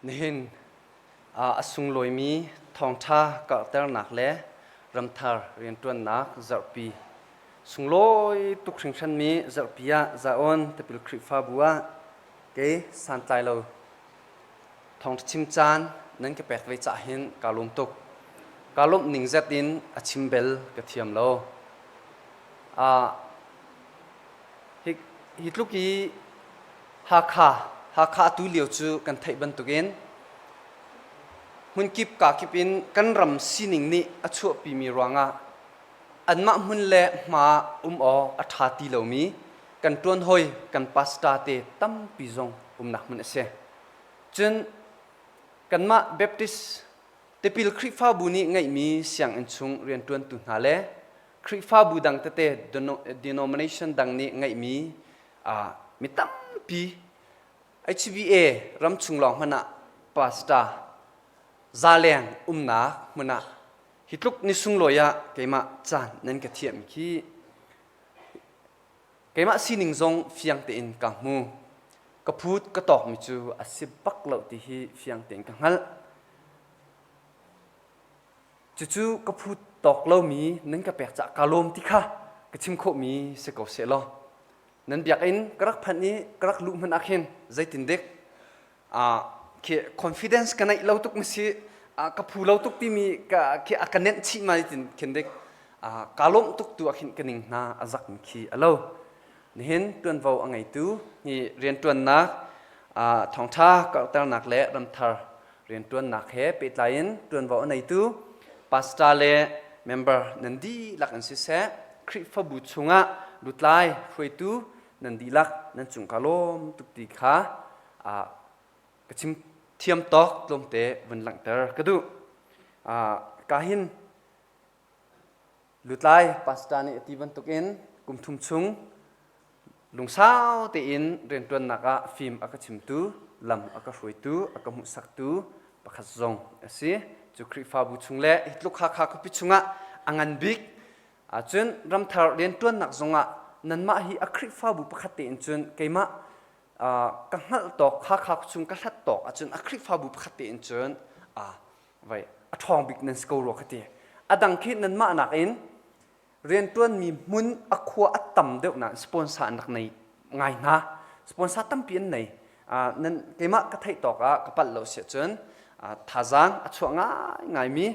Nihin a sunglawimi thawngṭha karhternak le ramthar rianṭuannak zarhpi sunglawi tuk hringhranmi zarhpi ah Zion Tipil Khrihfabu ah kei santlai lo thawngṭha chim caan nan ka pek ve cah hin kaa lawm tuk. Kaa lawmh ning zet in a chim bel ka thiam lo. Hi, hi tluk i Hakha, Hakha atu lio cu kan theih bantukin hmunkip kakip in kan ram sining nih a chuahpimi ruangah anmah hmun le hma um awk a ṭha ti lomi kan ṭuan hoi kan pastor te tampi zong umnak hmun a si. Cun kanmah Baptist tipil Khrihfabu nih ngeihmi sianginn chung rianṭuantu hna le Khrihfabu dang tete denomination dang nih ngeihmi mi tampi HBA ramchung lawng hmanh ah pastor zaleng umnak hmun ah hi tluk ni sunglawi ah keimah caan nan ka thiam khi keimah sining zong fiang tein ka hmu ka phut ka tawkmi cu a si bak lo ti hi fiang tein ka hngalh Cucu ka phut tawk lomi nan ka pek caah kaa lawm ti kha ka chim khawhmi si ko sehlaw nan biakinn ka rak phanh i ka rak luh hmanh ah khin zeitindik khi confidence ka neih lo tuk ma si ka phu lo tuk timi ka khi a ka nenh chih ma tin khin dik kaa lawmh tuk tu ah khin ka ning hna a zak mi khi a lo nihin tuanvo a ngeitu hi riantuannak thawngtha karhternak le ramthar rianṭuannak he pehtlai in ṭuanvo a neitu pastor le member nan dihlak in siseh Khrihfabu chungah lutlai hruaitu nan dihlak nan cung ka lawm tuk ti kha ka chim thiam tawk tlawmte vun langhter ka duh. Ka hin Lutlai pastor nih a ti bantukin kum thum chung lungsau tein rianṭuannak ah fim a ka chimtu, lam a ka hruaitu, a ka hmuhsaktu pakhat zong a si. Cu Khrihfabu chung le hi tluk Hakha khuapi chungah a ngan bik ahcun ramthar rianṭuannak zongah nanmah hi a Khrihfabu pakhat tein cun keimah ka hngalh tawk Hakha chung ka hlat tawk ahcun a Khrihfabu pakhat tein cun vai a ṭhawng bik nan si ko rua ka ti. A dang khi nanmah nakin rianṭuanmi hmun a khua a tam deuh nain sponsor an rak nei ngai hna. Sponsor tampi an nei. Nan keimah ka theih tawk ah ka palh lo si ahcun thazaang a chuah ngaingaimi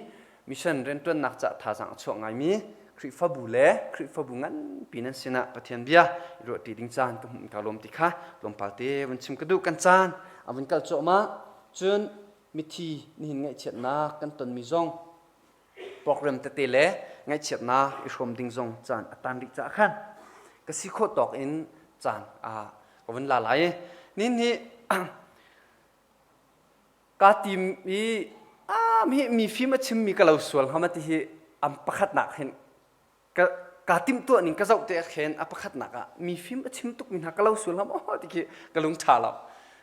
mission rianṭuannak caah thazaang a chuah ngaimi Khrihfabu le Khrihfabu nganpi nan sinah Pathian bia i ruahṭi ding caan ka hmuh ka lawm ti kha tlawmpal te vun chim ka duh kan caan a vun kal cuahmah cun mithi nihin ngaihchiatnak kan tonmi zong program tete le ngaihchiatnak i hrawm ding zong caan a tan rih caah khan ka si khawh tawk in caan a ka vun la lai nin hi ka tim i a mi mi fim a chimmi ka lo sual hnga ma ti hi am pakhatnak hin ka ka timhtuah ning ka zoh te ah khin a pakhatnak ah mi fim a chim tuk mi hna ka lo sual hlam oh ti khi ka lung ṭha lo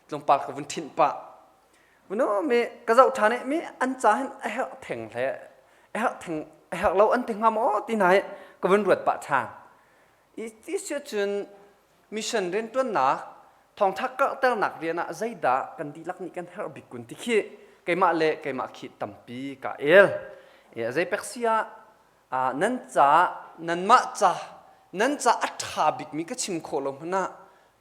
tlawmpal ka vun ṭhinh pah vunu mi ka zoh ṭhan i mi an ca hin a herh theng hle a herh theng a herh lo an ti hnga maw ti hna hi ka vun ruat pah ṭhan i ti si cun mission rianṭuannak thawngṭha karhternak rian ah zeidah kan dihlak nih kan herh bik kun ti khi keimah le keimah khi tampi ka el e zei pek si ah Nan ca nanmah ca nan ca a ṭha bikmi ka chim khawh lo hmanh ah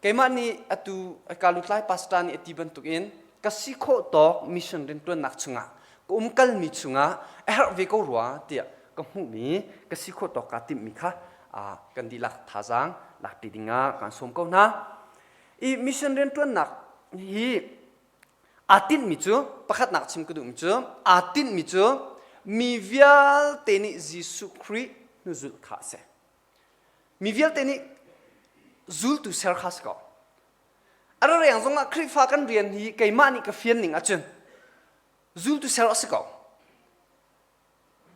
keimah nih atu ka lutlai pastor nih a ti bantukin ka si khawh tawk mission rianṭuannak chungah ka umkalmi chungah a herh ve ko rua tiah ka hmuhmi ka si khawh tawk kaa timhmi kha kan dihlak thazaang lakṭi dingah kaan sawm ko hna. I mission rianṭuannak hi Aa tinhmi cu pakhatnak chim ka duhmi cu aa tinhmi cu mi vialte nih Jesuh Khrih hnuzulh kha a si. Mi vialte nih zultu ser kha si ko. A reng zongah Khrihfa kan rian hi keimah nih ka fian ning ahcun zultu ser a si ko.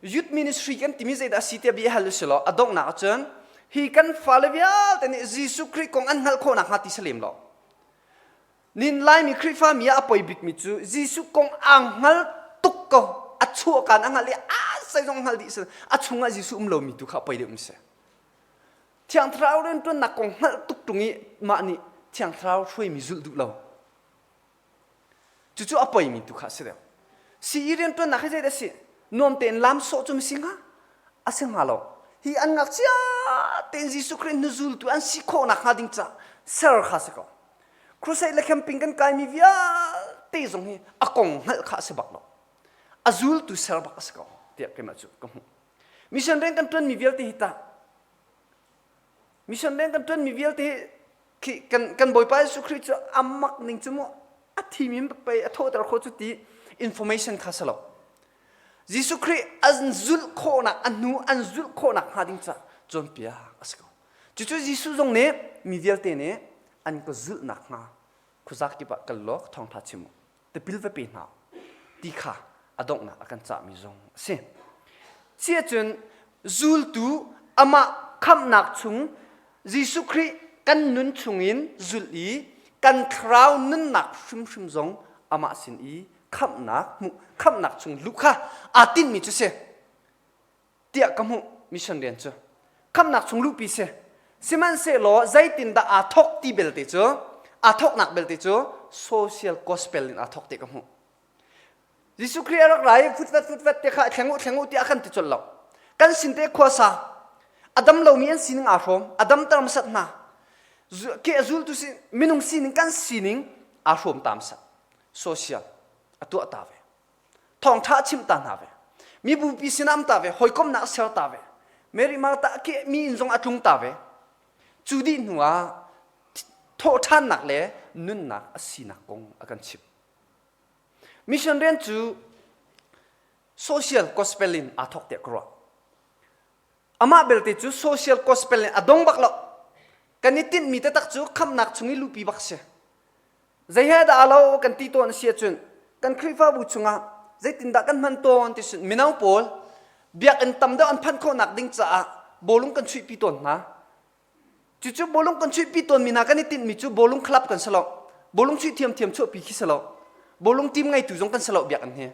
Youth ministry kan timi zeidah a si tiah bia hal usih law a donghnak ahcun hi kan fale vialte nih Jesuh Khrih kong an hngalh khawh nakhnga ti si lem lo. Nin Laimi Khrihfa mi ah a poi bikmi cu Jesuh kong aa hngal tuk ko a chuahkan a hngalh i a zeizong hngal dih si a chungah Jesuh um lomi tu kha a poi deuh mi si. Thiang Thlarau rianṭuannak kong hngalh tuk ṭung i mah nih Thiang Thlarau hruaimi zulh duh lo. Cucu a poimi tu kha a si deuh. Sii rianṭuannak hi zeidah a si? Nuam tein lam sawh cu misi hnga? A si hnga lo. Hi an ngakchia tein Jesuh Khrih hnuzultu an si khawh nakhnga ding ca ser kha si ko. Crusade le camping kan kaimi vialte zong hi a kong hngalh kha a si bak lo. A zultu ser bak a si ko tiah keimah cu ka hmuh. Mission rian kan ṭuanmi vialte hi tah mission rian kan ṭuanmi vialte hi khi kan kan Bawipa Jesuh Khrih cu a mak ning cu mu a thimi pei a thawhter khawh cu ti information kha si lo. Jesuh Khrih an zulh khawhnak a hnu an zulh khawhnak hnga ding ca cawnpiak a si ko. Cucu Jesuh zong nih mi vialte nih an ka zulh nakhnga khuazak kip ah kal law thawngṭha chim u. Tipil va pe hna ti kha a donghnak a kan cahmi zong a si. Ciacun zultu amah khamhnak chung Jesuh Khrih kan nun chungin zulh i kan thlarau nunnak hrimhrim zong amah sin i khamhnak hmuh khamhnak chung luh kha aa tinhmi cu si. Tiah ka hmuh mission rian cu khamhnak chung luhpi si. Sihmanhsehlaw zeitindah aa thawk ti belte cu aa thawknak belte cu social gospel in aa thawk ti ka hmuh. Jesuh Khrih a rak ra i futvet futvet te kha thleng u thleng u tiah a kan ti colh lo. Kan sin te khuasa a dam lomi an sining aa hrawm a damter hmasat hna. Ke a zultu si minung sining kan sining aa hrawm ta hmasat. Social a tuah ta ve. Thawngṭha chimh ta hna ve. Mibupi sinah am ta ve, hawikomhnak ser ta ve. Mary Martha ke mi inn zong a tlung ta ve. Cu dih hnu ah thawhṭhannak le nunnak a sinak kong a kan chimh. Mission rian cu social gospel in aa thawk tiah ka ruah. Amah belte cu social gospel in a dong bak lo. Kan i tinhmi taktak cu khamhnak chung i luhpi bak si. Zei he dah alo kan ti tawn a si ahcun kan Khrihfabu chungah zeitindah kan hman tawn ti sin mino pawl biakinn tam deuh an phanh khawhnak ding caah bawlung kan chuihpi tawn hna. Cucu bawlung kan chuihpi tawnmi hna kan i tinhmi cu bawlung club kan si lo. Bawlung chuih thiamthiam chuahpi khi si lo. Bawlung team ngeitu zong kan si lo biakinn hi.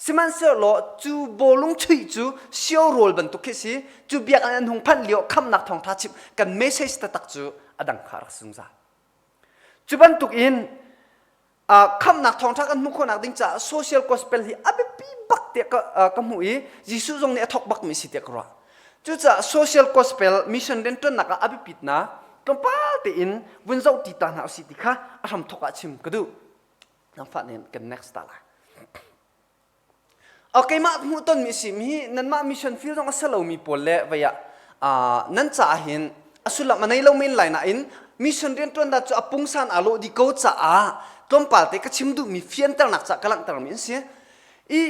Sihmanhsehlaw cu bawlung chuih cu sio rawl bantuk khi si. Cu biakinn an hung phanh lio khamhnak thawngtha chimh kan message taktak cu a dang kha rak si zungzal. Cu bantuk in khamhnak thawngṭha kan hmuh khawhnak ding caah social gospel hi a biapi bak tiah ka hmuh i Jesuh zong nih a thawk bakmi si tiah ka ruah. Cucaah social gospel mission rianṭuannak ah a biapitnak tlawmpal tein vun zoh ti ta hna usih ti kha a hramthawk ah chim ka duh. Nangfah nih kan next ta lai. Keimah hmuhtonmi a si mi hi nanmah mission field zong a si lomi pawl le vei ah nan caah hin a sullam a nei lo men lai nain mission rianṭuan dah cu a pungsan aa lawh dih ko caah tlawmpal te ka chim duhmi fianternak caah ka langhtermi an si. I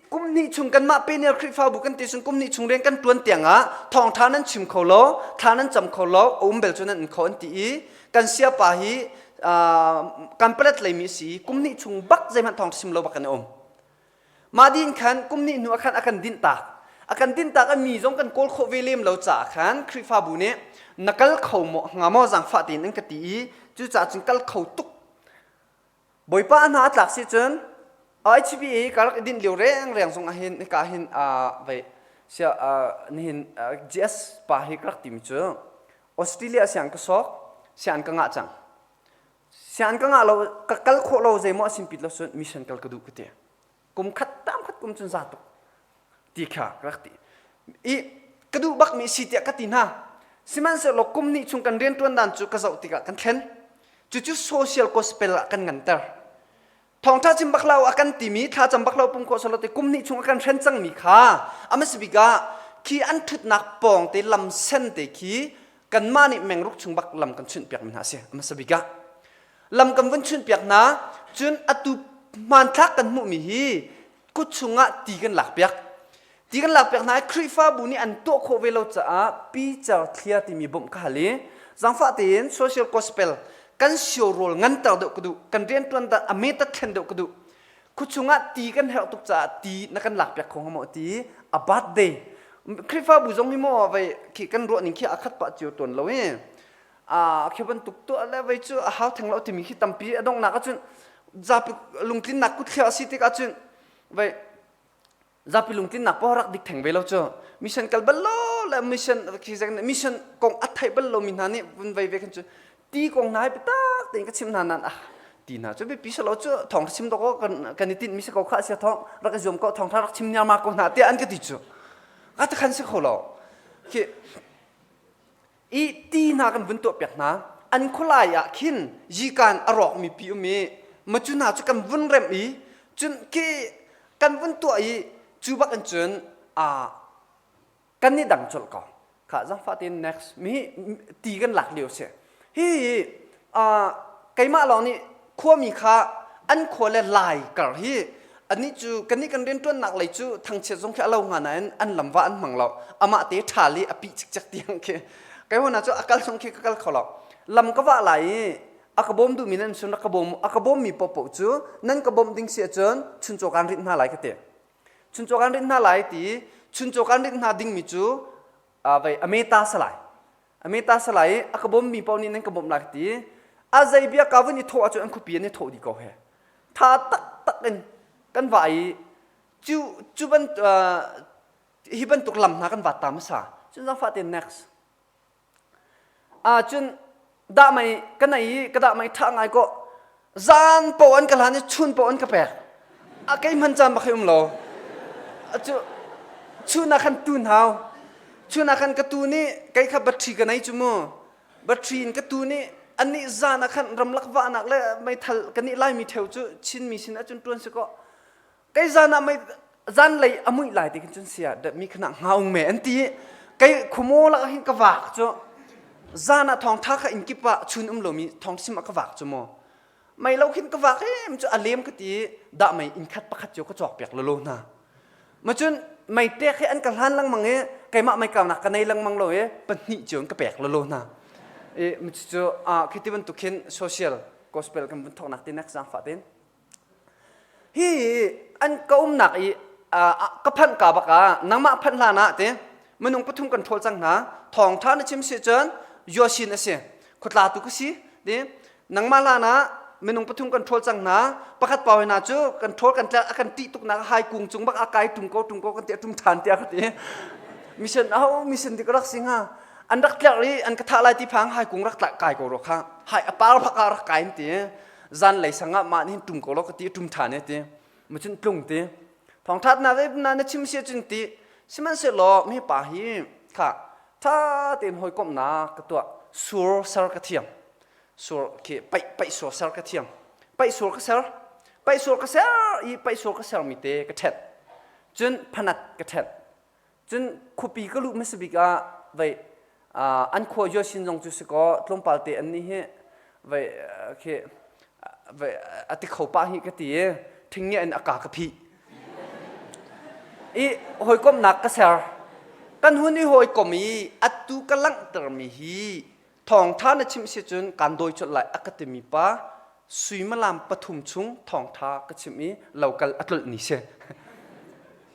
kum hnih chung kanmah Peniel Khrihfabu kan ti chung kum hnih chung rian kan ṭuan tiangah thawngṭha nan chim kho lo, thla nan cam kho lo, a um bel cu nan in kho an ti i kan siapa hi kan palet leimi a si i kum hnih chung bak zeihmanh thawng chim lo bak kan i um. Mah din khan kum hnih hnu ah khan a kan dinh tak. A kan dinh tak i mi zong kan kawl khawh ve lem lo caah khan Khrihfabu nih na kal kho maw hnga maw zaangfah tein an ka ti i cucaah cun kal kho tuk. Bawipa a hna a tlak si cun IHBA ka rak i dinh lio rengreng zong ah hin hika hin vei sia nihin GS pa hi ka rak timi cu Australia siang ka sok siang ka ngah cang. Sian ka ngah lo ka kal khawh lo zeimaw a simpit lo cun mission kal ka duh ka ti. Kum khat tam khat kum cun za tuk ti kha ka rak ti. I ka duh bak mi si tiah ka ti hna. Sihmanhsehlaw kum hnih chung kan rianṭuan dan cu ka zoh tikah kan thlen. Cucu social gospel ah kan nganter. Thawngṭha chim bak lo a kan timi thlacam bak lo pum khawh solo te kum hnih chung a kan hren cangmi kha a bik ah khi an ṭhutnak pawng te lam sen te khi kanmah nih mengruk chung bak lam kan chunh piakmi hna a si a hmasa bik ah lam kan vun chunh piak hna cun atu hmanthlak kan hmuhmi hi kut chungah ti kan lak piak ti kan lak piak hna i Khrihfabu nih an tuah khawh ve lo caah Peter Thlia timi bawmh ka hal i zaangfah tein social gospel kan sio rawl nganter deuh ka duh kan riantuan dan a method thlen deuh ka duh khuchung ah ti kan herh tuk caah ti na kan lak piak kho hnga maw ti a birthday Khrihfabu zong hi maw vei khi kan ruah ning khi a khat pah cio tawn lo i a khi bantuk tuah le vei cu a hau theng lo timi khi tampi a donghnak ahcun zapi lungtlinnak kutthliah a si tik ahcun vei zapi lungtlinnak paoh rak dik theng ve lo cu mission kal bal lo le mission mission kong a theih bal lomi hna nih vun vei ve khan cu ti kong hna hi biatak tein ka chim hna nan ah. Ti hna cu biapi silo cu thawng chim dawk kan kan i tinh mi si ko kha sia thawng rak i zuam ko thawng tha rak chim niar ma ko hna tiah an ka ti cu. Ka ta khan si kho lo. Khi i ti hna kan vun tuah piak hna. An khualai ah khin yikan a rawk mi pi um i macu hna cu kan vun remh i cun khi kan vun tuah i cu bak in cun a kan i dang colh ko. Kha zangfah tein next mi ti kan lak lio si. Hi keimah lawng nih khuami kha an khua le lai kar hi anih cu kannih kan rianṭuannak lei cu thangchiat zong khi a lo hnga nain an lam va an hmang lo. Amah te ṭha li a pih cikcek tiang khi kai hona cu a kal zong khi ka kal kho lo. Lam ka vah lai i a ka bawm duhmi nan sun a ka bawm a ka bawmmi paohpaoh cu nan ka bawmh ding si ahcun chuncaw kaan rinh hna lai ka ti. Chuncaw kan rinh hna lai ti chuncaw kan rinh hna dingmi cu vei ameta salai ameta salai i a ka bawmmi paoh nih nan ka bawmh lai ti a zei bia ka vun i thawh ahcun an khuapi an i thawh dih ko he tha taktak in kan va i cu cu ban hi bantuk lam hna kan vat ta hmasa cun zaangfah te next Cun dahmei ka nei i ka dahmei ṭha ngai kaw zan paoh an ka hlan i chun paoh an ka pek. A kei hman caan bak hi um lo. Cu chun ah khan tun hau. Chun ah khan ka tu nih kei kha battery ka nei cu mu. Battery in ka tu nih anih zan ah khan ramlak vahnak le meithal kan nih Laimi ṭheo cu Chinmi sin ahcun ṭuan si kaw kei zan ah mei zanlei a muih lai ti khin cun sia mi khana ngaung me an ti kei khumo lak hin ka vak cu zan ah thawngtha kha in kip ah chun um lomi thawng sim ah ka vak cu mu mei lo khin ka vak em cu a lem ka ti dah mei inn khat pakhat cio ka cawk piak lolo hna ma cun mei tek hi an ka hlan lengmang i keimah mei kaunak ka nei lengmang lo i pahnih cio in ka pek lolo hna i cu a khi ti bantuk khin social gospel kan vun thawknak ti nek zaangfah tin Hi an ka umnak i ka phanh ka bak ah nangmah phanh hlan ah te minung pathum kan ṭhawl cang hna thawngṭha na chim si cun Yosin a si khuatla tu ka si ti nangmah hlan ah minung pathum kan ṭhawl cang hna pakhat pau hna cu kan ṭhawl kan tlak a kan ṭih tuk nak hai kung cung bak a kai ṭum ko ṭum ko kan ti a ṭum ṭhan tiah ka ti mission aho mission ti ka rak si hnga an rak tlerh i an ka thah lai ti phang hai kung rak kai ko ro kha hai a par bak ah rak kai an ti zanlei sang ah mah nih tum ko lo ka ti tum ṭhan e ti macun tlung ti thawngṭhatnak i na na chim si cun ti sihmanhsehlaw mi pa hi kha ṭha tein hawikomhnak ka tuah sur ser ka thiam sur khi paih paih sur ser ka thiam paih sur ka ser paih sur ka ser i paih sur ka ser mi te ka ṭhet cun phanat ka ṭhet Cun khuapi ka luh hmasa bik ah vei an khua Yosin zong cu si kaw tlawmpal te an nih hi vei khi vei a ti kho pah hi ka ti i ṭhingnge in a ka ka phih. I hawikomhnak ka ser. Kan hun i hawikom i atu ka langhtermi hi Thawngṭha na chimh si cun kaan dawi colh lai a ka timi pa suimilam pathum chung thawngṭha ka chimh i lokal a tlolh ni si.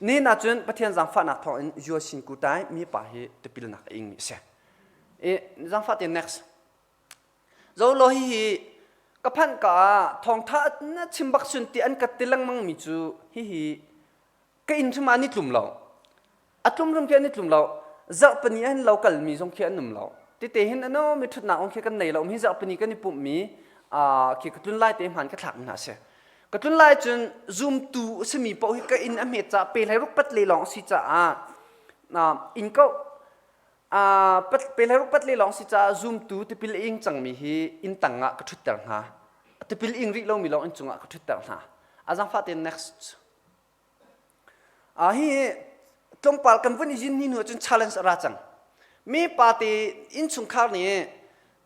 Nihin ahcun Pathian zaangfahnak thawngin Yosin Kutai mi pa hi tipilnak a ingmi a si. I zaangfah te next. Zolo hi hi ka phanh ka ah thawngṭha na chim bak sun ti an ka ti lengmang mi cu hihi ka inn hrim ah an i tlum lo a tlum hrim khi an i tlum lo zarhpini ah hin lo kalmi zong khi an um lo tete hin ano mi ṭhutnak ong khi kan nei lo mi zarhpini kan i pumhmi khi ka tlun lai te hmaan ka thlak mi hna si ka tlun lai cun zumtu a simi paoh hi ka inn a hmet caah pe hlei ruk pat le lawng a si caah inn ko pe hlei ruk pat le lawng si caah zumtu tipil ing cangmi hi inn tang ah ka ṭhutter hna tipil ing rih lomi lawng inn cungah ka ṭhutter hna a zaangfah tein next Hi tlawmpal kan vun i zin ni hnu ahcun challenge a ra cang. Mi pate innchungkhar nih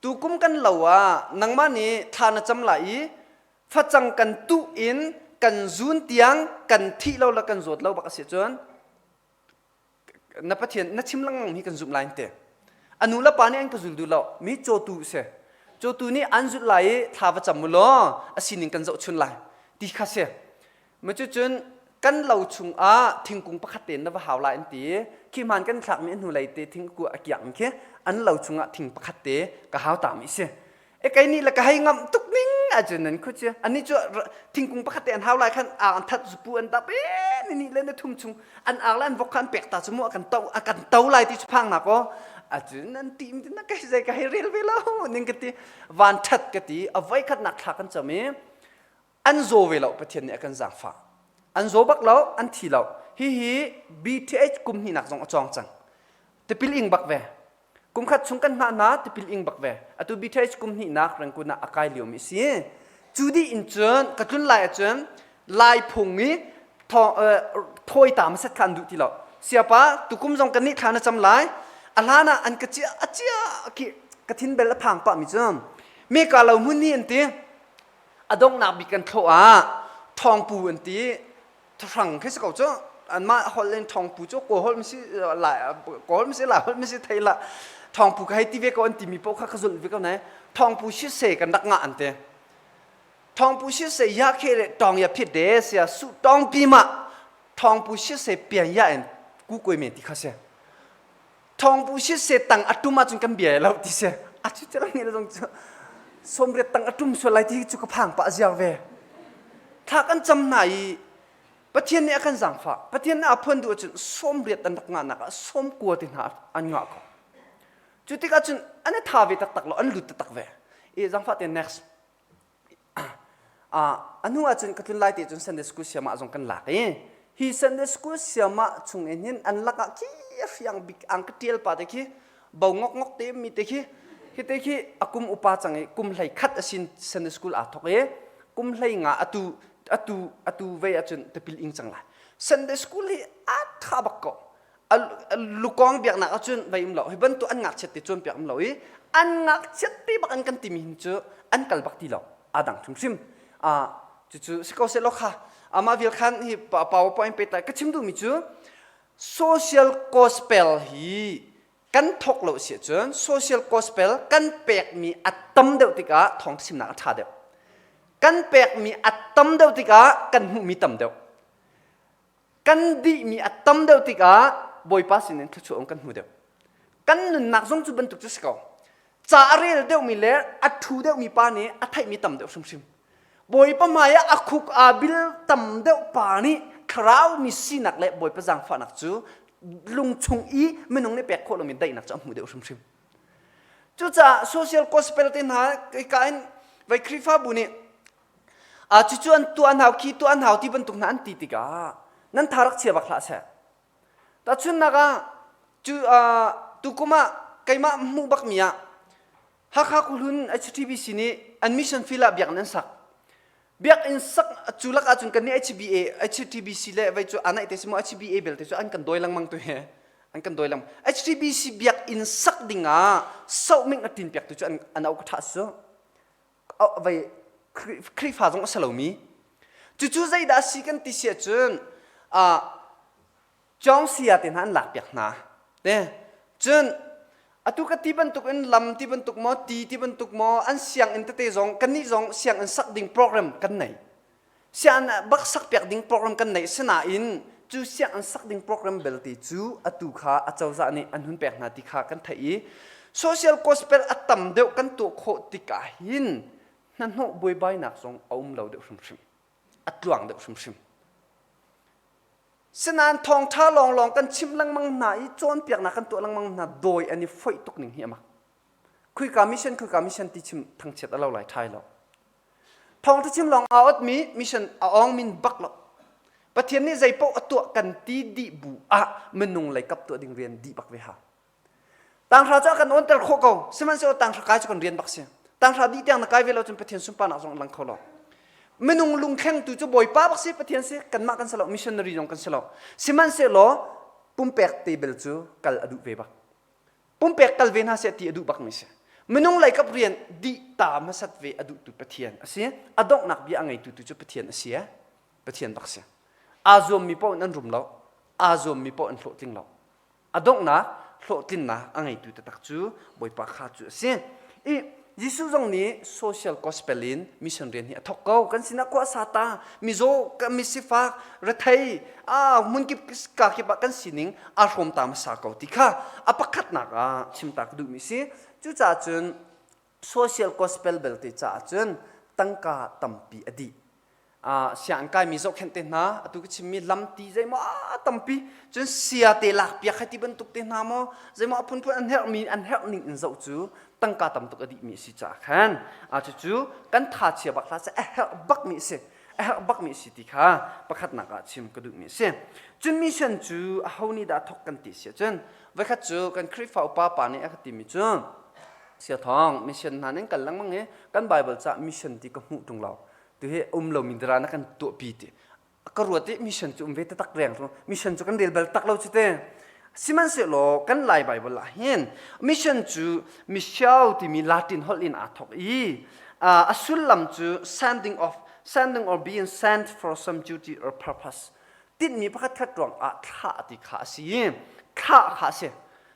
tukum kan lo ah nangmah nih thla na cam lai i facang kan tuh in kan zun tiang kan thih lo le kan zawt lo bak a si cun na Pathian na chim lengmang hi kan zumh lai te. A nu le pa nih an ka zul duh lo. Mi cawtu si. Cawtu nih an zulh lai i thla va cam u law a sining kan zohchun lai ti kha si. Ma cucun kan lo chungah thingkung pakhat te na va hau lai an ti. Khi hmaan kan thlakmi a hnulei te thingku a kiang khi an lo chungah thing pakhat te ka hau ta mi si. E kei nih le ka hei ngamh tuk ning ahcun nan khu cu ani cu thingkung pakhat te an hau lai khan ar an that zupu an dap e ni nih le na thum chung an ar le an vok kha an pek ta cu mu a kan to a kan to lai ti cu phang na ko acun an ti na kai zei ka hei rel ve lo ning ka ti van that ka ti a voi khat nak thla kan cham i. An zaw ve lo Pathian nih a kan zaangfah. An zaw bak lo, an thi lo. Hihi BTH kum hnihnak zong a cawng cang. Tipil ing bak ve. Kum khat chung kan hngah hna tipil ing bak ve. Atu BTH kum hnihnak Rangoon ah a kai liomi a si. Cu dih in cun ka tlun lai ahcun Lai phung i thawi ta hmasat kha an duh ti lo. Siapa tukum zong kan nih thla na cam lai. A hlan ah an ka cia a cia khi ka thin bel a phang pah mi cu meka lo hmun hi an ti. A donghnak bik kan thlawh ah thawngpu an ti. Thahrang khi si ko cu anmah holh in thawngpu cu kawl holh si lai kawl mi si lai holh mi si thei la thawngpu ka hei ti ve ko an timi paoh kha ka zulh ve ko ne thawngpu si se kan rak ngah an ti thawngpu si se ya khe le tawng ya phit de sia su tawng pi ma thawngpu si se pian ya in ku koi men ti kha se thawngpu si se tang atum ahcun kan bia lo ti se a chu chang ni le zong cu somriat tang atum sual lai ti cu ka phang pa ziar ve thla kan cam hna i Pathian nih a kan zaangfah Pathian nih a phuan duh ahcun 80 an rak ngahnak ah 90 te hna an ngah ko cu tikah cun an i tha ve taktak lo an lut taktak ve i zaangfah te next a hnu ahcun ka tlun lai te cun Sunday school siamah zong kan lak i hi Sunday school siamah chung in hin an lakah khi hriang bik ang ka tial pa te khi bo ngok ngok te mi te khi hi te khi a kum upa cang i kum hlei khat asin Sunday school aa thok i kum hlei nga atu atu atu vei ahcun tipil ing cang lai Sunday school hi a tha bak ko lukawng biaknak ahcun vai um lo hi bantuk an ngakchiat te cawnpiak um lo i an ngakchiat te bak an kan timi hin cu an kal bak ti lo aa dang hrimhrim cucu si ko seh law kha amah vial khan hi powerpoint pe ta ka chim duhmi cu social gospel hi kan thok lo si ahcun social gospel kan pekmi a tam deuh tikah thawng chimnak a ṭha deuh kan pekmi a tam deuh tikah kan hmuhmi tam deuh Kan dihmi a tam deuh tikah Bawipa sinin thluachuah kan hmu deuh. Kan nunnak zong cu bantuk cu si ko. Ca a rel deuhmi le a ṭhu deuhmi pa nih a theihmi tam deuh hrimhrim. Bawipa hmai ah a khuk aa bil tam deuh pa nih thlarau mi sinak le Bawipa zaangfahnak cu lungchung i minung nih pek khawh lomi daihnak cu a hmu deuh hrimhrim. Cucaah social gospel te hna ka in vai Khrihfabu nih Cucu an tuah an hau, khi tuah an hau ti bantuk hna an ti tikah nan tha rak chia bak hlah seh. Tahchunhnak ah cu tukum ah keimah hmuh bakmi ah Hakha Khuhlun HTBC nih an mission field ah biakinn an sak. Biakinn sak cu lak ahcun kan nih HBA HTBC le vei cu anaih te si maw HBA belte cu an kan dawi lengmang tu he an kan dawi lengmang. HTBC biakinn sak ding ah sohming a tin piak tu cu an an au ka tha su. Vei Khrihfa zong a si lomi cucu zeidah a si kan ti si ahcun Chong sia te hna an lakpiak hna te cun atu ka ti bantuk in lam ti bantuk maw ti ti bantuk maw an sianginn tete zong kannih zong sianginn sak ding program kan nei sianginn bak sak piak ding program kan nei sinain cu sianginn sak ding program belte cu atu kha acozah nih an hun pek hna ti kha kan theih i social gospel a tam deuh kan tuah khawh tikah hin hnahnawh buaibainak zong a um lo deuh hrimhrim a tluang deuh hrimhrim Sinain thawngṭha lawnglawng kan chimh lengmang hna i cawnpiaknak kan tuah lengmang hna dawi an i foih tuk ning hi a mak. Khuika mission khuika mission ti chim thangchiat a lo lai ṭhai lo. Thawngṭha chim lawng aa otmi mission a awng min bak lo. Pathian nih zei paoh a tuah kan ti dih bu ah minung lei kap tuah ding rian dih bak ve hau. Tanghra cu a kan awnter khawh ko. Sihmanhsehlaw tanghra kai cu kan rian bak si. Tanghra dih tiang na kai ve lo cun Pathian sunparnak zong a lang kho lo. Minung lungthlengtu cu Bawipa bak si, Pathian si, kanmah kan si lo, missionary zong kan si lo. Sihmanhsehlaw pumpek te bel cu kal a duh ve bak. Pumpek kal ve hna seh ti a duh bakmi si. Minung leikap rian dih ta hmasat ve a duhtu Pathian a si. A donghnak bia a ngeitu tu cu Pathian a si. Eh? Pathian bak si. Aa zuammi paoh in an rum lo. Aa zuammi paoh an hlawhtling lo. A donghnak hlawhtlinnak a ngeitu taktak cu Bawipa kha cu a si. I Jesuh zong nih social gospel in mission rian hi a thawk ko. Kan sinah khua sa ta, mizaw, misifak, rethei, a hmunkip ka kip ah kan sining aa hrawm ta hmasa ko ti kha a pakhatnak ah chim ta ka duhmi si. Cucaah cun social gospel belte caah cun tangka tampi a dih. Sianginn kaimi zohkhenh te hna atu ka chimmi lamti zeimaw a tampi cun sia te lak piak hei ti bantuk te hna maw zeimaw a phunphun an herhmi an herh ning in zoh cu tangka tam tuk a dihmi a si caah khan cucu kan tha chia bak hlah seh a herh bakmi a si. A herh bakmi a si ti kha pakhatnak ah chim ka duhmi a si. Cun mission cu aho nih dah thawk kan ti si ahcun voikhat cu kan Khrihfa upa pa nih a ka timi cu Sia Thawng mission hna ning kal lengmang i kan Bible ca mission ti ka hmuh ṭung lo. Tu hi um lomi dara na kan tuahpi ti. Ka ruat i mission cu um ve taktak reng mission cu kan rel bal tak lo cu te. Sihmanhsehlaw kan Lai Bible ah hin mission cu missio timi Latin holh in aa thawk i a sullam cu sending of sending or being sent for some duty or purpose tinhmi pakhat khat ruang ah thlah ti kha a si i thlah kha a si.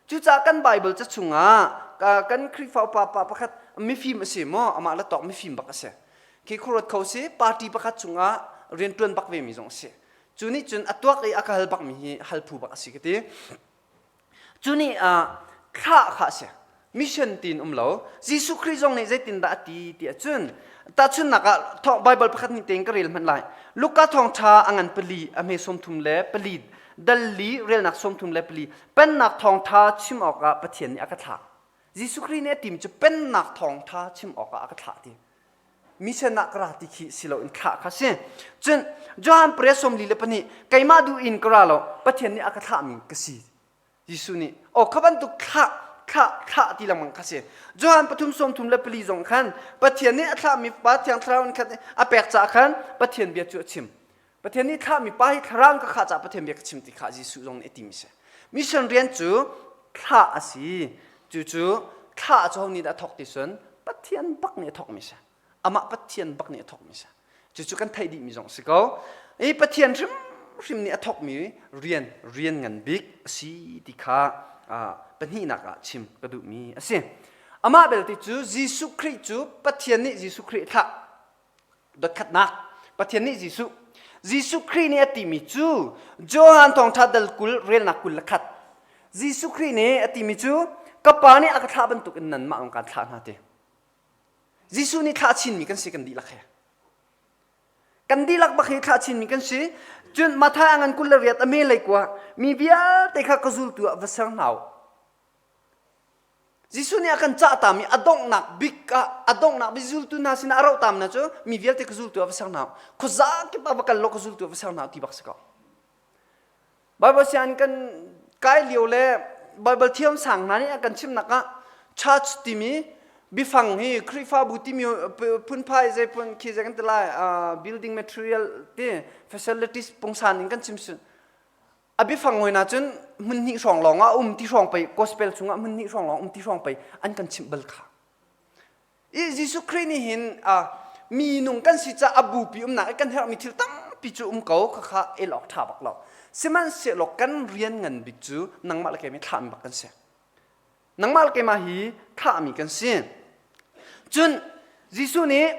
Cucaah kan Bible ca chungah kan Khrihfa upa pa pakhat mifim a si maw amah le tawk mifim bak a si. Khi khuaruat kho si party pakhat chungah rianṭuan bak vemi zong a si. Cu nih cun a tuak i a ka hal bakmi hi hal phu bak a si ka ti. Cu nih thlah kha a si. Mission tiin um lo. Jesuh Khrih zong nih zeitindah a ti ti ahcun tahchunhnak ah Bible pakhat nih tein ka rel hmanh lai. Luka thawngṭha a ngan pali a hme 34 dal li relnak 34 pennak thawngṭha chim awkah Pathian nih a ka thlah. Jesuh Khrih nih a tim cu pennak thawngṭha chim awkah a ka thlah ti. Mission ah ka ra ti khi si loin thlah kha si. Cun Johan pariat 42 keimah duh in ka ra lo Pathian nih a ka thlahmi ka si. Jesuh nih aw kha bantuk thlah thlah thlah ti lengmang kha si. Johan pathum 34 zong khan Pathian nih a thlahmi Pa Thiang Thlarau in khan a pek caah khan Pathian bia cu a chim. Pathian nih thlahmi pa hi thlarau in ka khah caah Pathian bia ka chim ti kha Jesuh zong nih a timi si. Mission rian cu thlah a si. Cucu thlah cu ho nih dah a thawk ti cun Pathian bak nih a thawkmi si. Amah Pathian bak nih a thawkmi si. Cucu kan theih dihmi zong si ko. I Pathian hrimhrim nih a thawkmi rian rian ngan bik a si ti kha pahnihnak ah chim ka duhmi a si. Amah belte cu Jesuh Khrih cu Pathian nih Jesuh Khrih a thlah. Dotkhatnak Pathian nih Jesuh Jesuh Khrih nih a timi cu Johan thawngṭha dal 20 relnak 21 Jesuh Khrih nih a timi cu ka pa nih a ka thlah bantuk in nanmah zong kaan thlah hna ti. Jesuh nih thlah chinmi kan si kan dihlak he. Kan dihlak bak hi thlah chinmi kan si. Cun Matthai a ngan 28 a me lei kua mi vialte kha ka zultu ah va ser hna u. Jesuh nih a kan cahtami a donghnak bik ah a donghnak bik zultu hna sinah a rohtam hna cu mi vialte ka zultu ah va ser hna u. Khuaza kip ah va kal law ka zultu ah va ser hna u ti bak si ko. Bible sian kan kai lio le Bible thiam sang hna nih a kan chimnak ah church timi bifang hi Khrihfabu timi phunphai zei phun khi zei kan ti lai building material ti facilities pungsan in kan chim a biafang hoi na cun hmun hnih hrawng lawng ah um ti hrawng pei gospel chungah hmun hnih hrawng lawng um ti hrawng pei an kan chimh bal kha i Jesuh Khrih nih hin mi nung kan si ca a bupi umnak i kan herhmi thil tampi cu um ko kha kha el awk ṭha bak lo sihmanhsehlaw kan rian ngan bik cu nangmah le keimah thlahmi bak kan si Nangmah le keimah hi thlahmi kan si. Cun Jesuh nih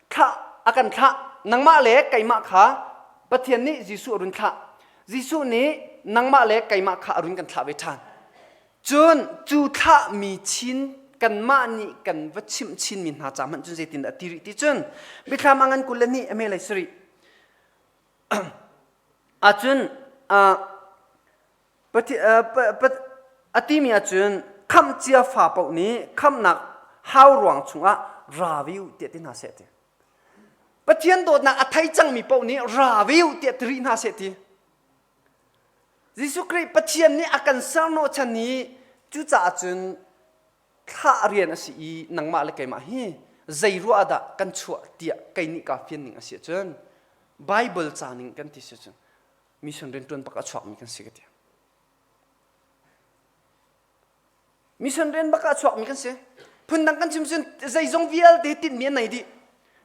thlah a kan thlah. Nangmah le keimah kha Pathian nih Jesuh a run thlah. Jesuh nih nangmah le keimah kha a run kan thlah ve ṭhan. Cun cu thlahmi chin kanmah nih kan va chimh chinmi hna ca hmanh cun zeitin dah ti rih ti cun Biathlam a ngan 22 a me lei sarih ahcun A timi ahcun khamh cia fa paoh nih khamhnak hau ruang chungah ra ve u tiah ti hna seh ti. Pathian dawtnak a thei cangmi paoh nih ra ve u tiah ti rih hna seh ti. Jesuh Khrih Pathian nih a kan serhnawhchan i cucaah cun thlah rian a si i nangmah le keimah hi zei ruah dah kan chuah tiah kei nih kaa fian ning a si ahcun Bible ca ning kan ti si cun mission rianṭuan bak a chuakmi kan si ka ti. Mission rian bak a chuakmi kan si. Phundang kan chim cun zeizong vialte tinhmi an nei dih.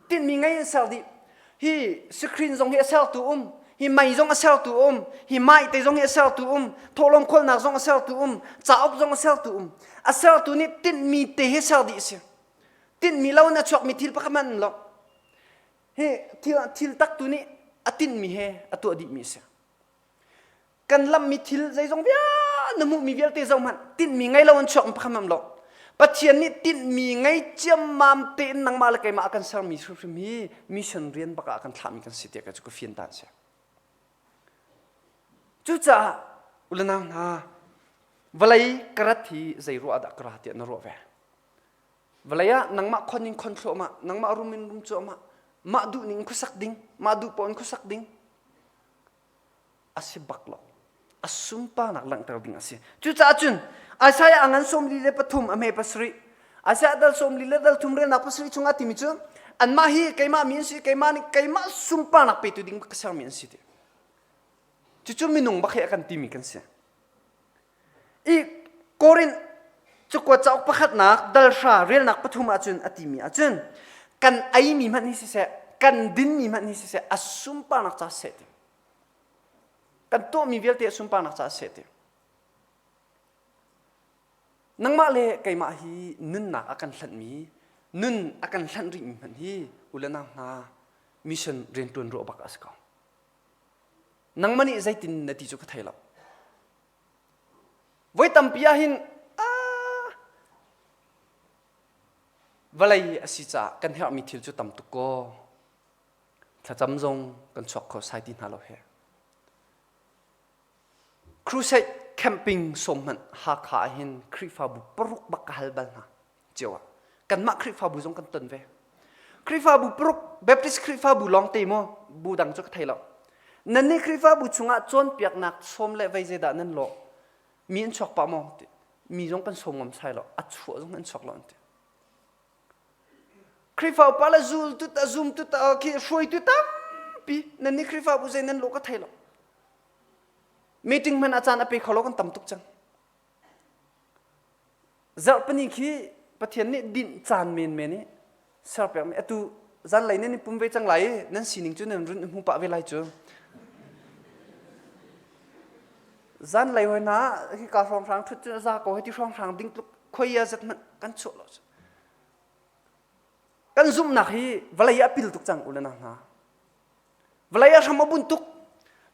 Tinhmi ngei an ser dih. Hi screen zong hi a sertu um, hi mei zong a sertu um, hi mai te zong hi a sertu um, thawhlawm khawlnak zong a sertu um, cauk zong a sertu um. A sertu nih tinhmi te hi ser dih a si. Tinhmi lo in a chuakmi thil pakhat hmanh um lo. Hi thil, thil tak tu nih a tinhmi he a tuah dihmi a si. Kan lammi thil zeizong vialte na hmuhmi vialte zoh hmanh tinhmi ngei lo in chuak pakhat hmanh lo. Pathian nih tinhmi ngei ciammam tein nangmah le keimah a kan sermi hrimhrim hi mission rian bak ah a kan thlahmi kan si tiah ka cu ka fian ta si. Cucaah ulanau hna vawlei ka rat hi zei ruah dah ka ra tiah na ruah ve. Vawlei ah nangmah khon in khon thluahmah, nangmah rum in rum cuahmah. Mah duh ning khuasak ding, mah duh pawn khuasak ding a si bak lo. A sunparnak langhter ding a si. Cucaah cun Isaiah a ngan 43 a hme pasarih Isaiah dal 40 le dal thum relnak pasarih chungah timi cu anmah hi keimah mi an si keimah nih keimah sunparnak petu ding ka sermi an si ti. Cucu minung bak hi a kan timi kan si. I Korinth cakuat cauk pakhatnak dal hra relnak pathum ahcun a timi ahcun kan eimi hmanh hi siseh kan dinmi hmanh hi siseh a sunparnak ca seh ti. Kan tuahmi vialte a sunparnak ca seh ti. Nangmah le keimah hi nunnak a kan hlanhmi nun a kan hlanh rihmi hmanh hi u le nau hna mission riantuan ruah bak a si ko. Nangmah nih zeitin na ti cu ka thei lo. Voi tampi ah hin vawlei a si caah kan herhmi thil cu tam tuk kaw thlacam zong kan chuak kho sai ti hna lo he. Crusade camping sawm hmanh Hakha ah hin Khrihfabu paruk bak ka hal bal hna. Cio ah kanmah Khrihfabu zong kan ton ve. Khrihfabu paruk Baptist Khrihfabu lawng te maw bu dang cu ka thei lo. Nan nih Khrihfabu chungah cawnpiaknak sawm le vei zeidah nan lawh mi an chuak pah maw ti mi zong kan sawm ngam sai lo a chuah zong an chuak lo an ti. Khrihfa upa le zultu ta zumtu ta khi hruaitu tampi nan nih Khrihfabu zei nan lawh ka thei lo. Meeting hmanh a caan a pe kho lo kan tam tuk cang. Zarhpini khi Pathian nih dinh caan menmen i serpiakmi atu zanlei nan i pum ve cang lai i nan sining cu nan run i hmu pah ve lai cu. Zanlei hoi hna hika hrawnghrang ṭhut cu a za ko hei ti hrawnghrang ding tluk khoi a zat hmanh kan chuah lo. Kan zumhnak hi vawlei ah a pil tuk cang u le nau hna. Vawlei a hram a bunh tuk.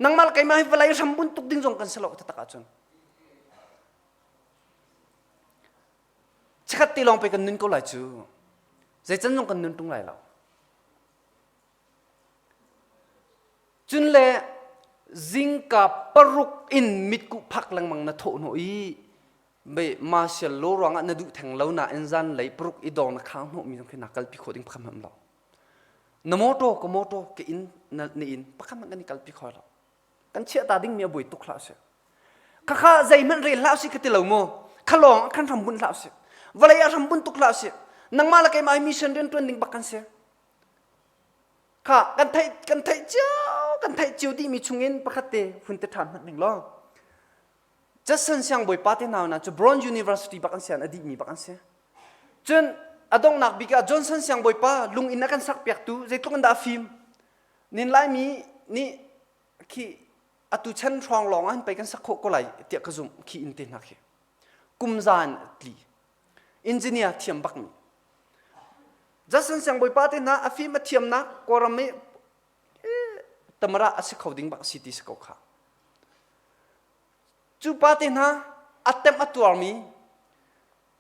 Nangmah le keimah hi vawlei hram bunh tuk ding zong kan si lo taktak ahcun. Chikkhat te lawng pe kan nun ko lai cu. Zeican zong kan nun tung lai lo. Cun le zingka paruk in mitkuh phak lengmang na thawh hnawh i mei martial law ruangah na duh theng lo nain zan lei paruk i dawng na khang hnawh mi zong khi na kalpi khawh ding pakhat hmanh lo. Na motor ka motor ka inn na, na inn pakhat hmanh kan i kalpi kho lo. Kan chiah ta ding mi a buai tuk hlah sih. Khakha zeihmanh rel hlah usih ka ti lo mu. Kha lawng ah khan hram bunh hlah usih. Vawlei ah hram bunh tuk hlah usih. Nangmah le keimah hi mission riantuan ding bak kan si. Kha kan theih kan theih cio kan theih cio dihmi chungin pakhat te hun te ṭhan hmanh ning law. Judson siangbawipa te hna cu Brown University bak an si an a dihmi bak an si. Cun a donghnak bik ah Johnson siangbawipa lung in a kan sak piaktu zeitluk in dah a fim. Nin Laimi nih khi atu chan hrawng lawng ah hin pei kan sak khawh ko lai tiah ka zumh khi inn te hna khi kum za in tli engineer thiam bak mi Justin siangbawipa te hna a fim a thiamnak kawlram i tamara a si kho ding bak si ti si ko kha cu pa te hna a temh a tuarmi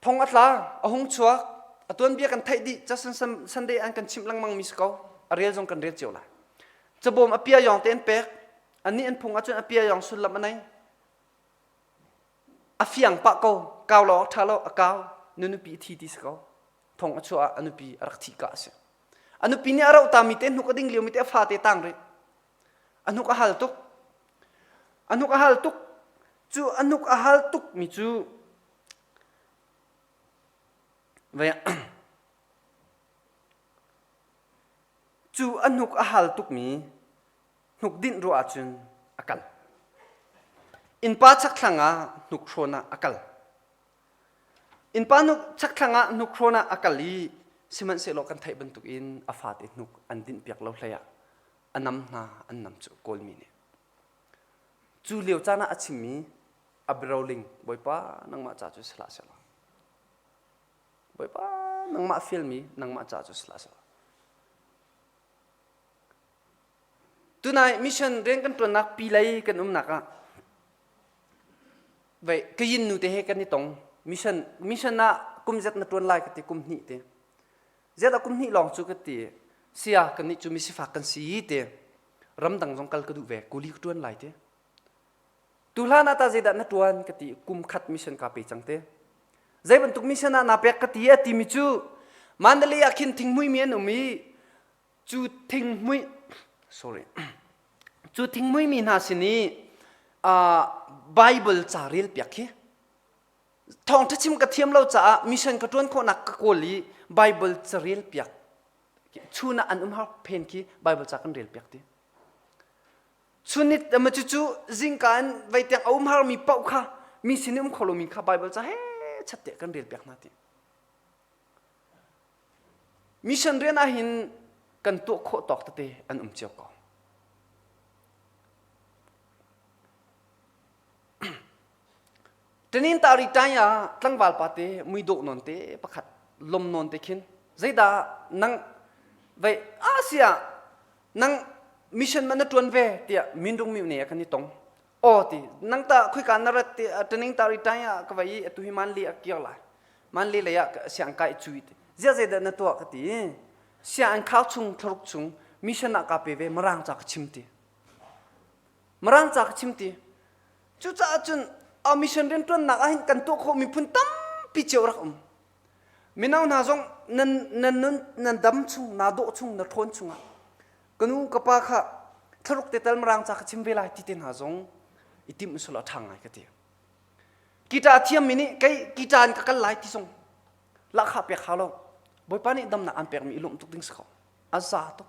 Thong a tla, a hung chuak, a tuanbia kan theih dih, Justin Sunday an kan chimh lengmang mi si ko. A rel zong kan rel cio lai. Cabawm a pia yong te an pek. Annih an phung ahcun a pia yong sullam a nei. A fiang pah ko, kau lo ṭha lo, a kau, na nupi thi ti si ko. Thong a chuah ah a nupi a rak thih ka a si. A nupi nih a roh ta mi te hnuk a ding lio mi te a fate tang rih. A hnuk a hal tuk. A hnuk a hal tuk. Cu a hnuk a hal tuk mi cu Cu a hnuk a hal tukmi hnukdinh ruah ahcun a kal. Innpa chakthlang ah hnukhrawn ah a kal. Innpa chakthlang ah hnukhrawn ah a kal i sihmanhsehlaw kan theih bantukin a fate hnuk an dinhpiak lo hlei ah a nam hna an nam cu Kawlmi nih. Cu lio caan ah a chimmi a biaroling Bawipa nangmah ca cu si hlah seh law Bawipa nangmah fialmi nangmah ca cu si hlah seh law Tunai mission rian kan ṭuannak pi lei kan umnak ah vei kayin nu te he kan i tong mission mission ah kum zet na ṭuan lai ka ti kum hnih te zet ah kum hnih lawng cu ka ti sia kan nih cu misifak kan si te ramdang zong kal ka duh ve kuli ka ṭuan lai te Tuhlan ah tah zeidah na ṭuan ka ti kum khat mission kaa pe cang te. Zei bantuk mission ah naa pek ka ti a timi cu Mandalay ah khin thingmui mi an um i Cu thinghmui sorry cu thinghmui mi hna sin i Bible ca rel piak khi thawngṭha chim ka thiam lo caah mission ka ṭuan khawhnak ka kawl i Bible ca rel piak chun ah an um har phen khi Bible ca kan rel piak ti chunit ama cucu zingka in vei tiang a um har mi paoh kha mi sin i um kho lomi kha Bible ca he chat te kan rel piak hna ti Mission rian ah hin kan tuah khawh tawk tete an um cio ko. Tanin tari tai ah tlangval pa te mui dawh non te pakhat lom non te khin zeidah nang vei asia nang mission man na tuan ve tiah mindung mi ne kan i tong aw ti nang ta khuika na rat ti taning tari tai ah ka vai i atu hi man li a kir lai man li lei ah siang kai cui ti zia zeidah na tuah ka ti siang an khau chung thlaruk chung mission ah ka pe ve marang ca ka chim ti Mirang ca ka chim ti. Cucaah cun a mission rianṭuannak ah hin kan tuah khawh miphun tampi cio rak um. Mino hna zong nan nan nun nan dam chung, naa dawh chung, na ṭhawn chungah ka nu ka pa kha thlaruk te tal mirang ca ka chim ve lai ti te hna zong i timh usulaw a ṭha ngai ka ti. Guitar thiammi nih kei guitar in ka kal lai ti zong lahkhah pek hau lo. Bawipa nih damnak aan pekmi i lawmh tuk ding si ko. A za tuk.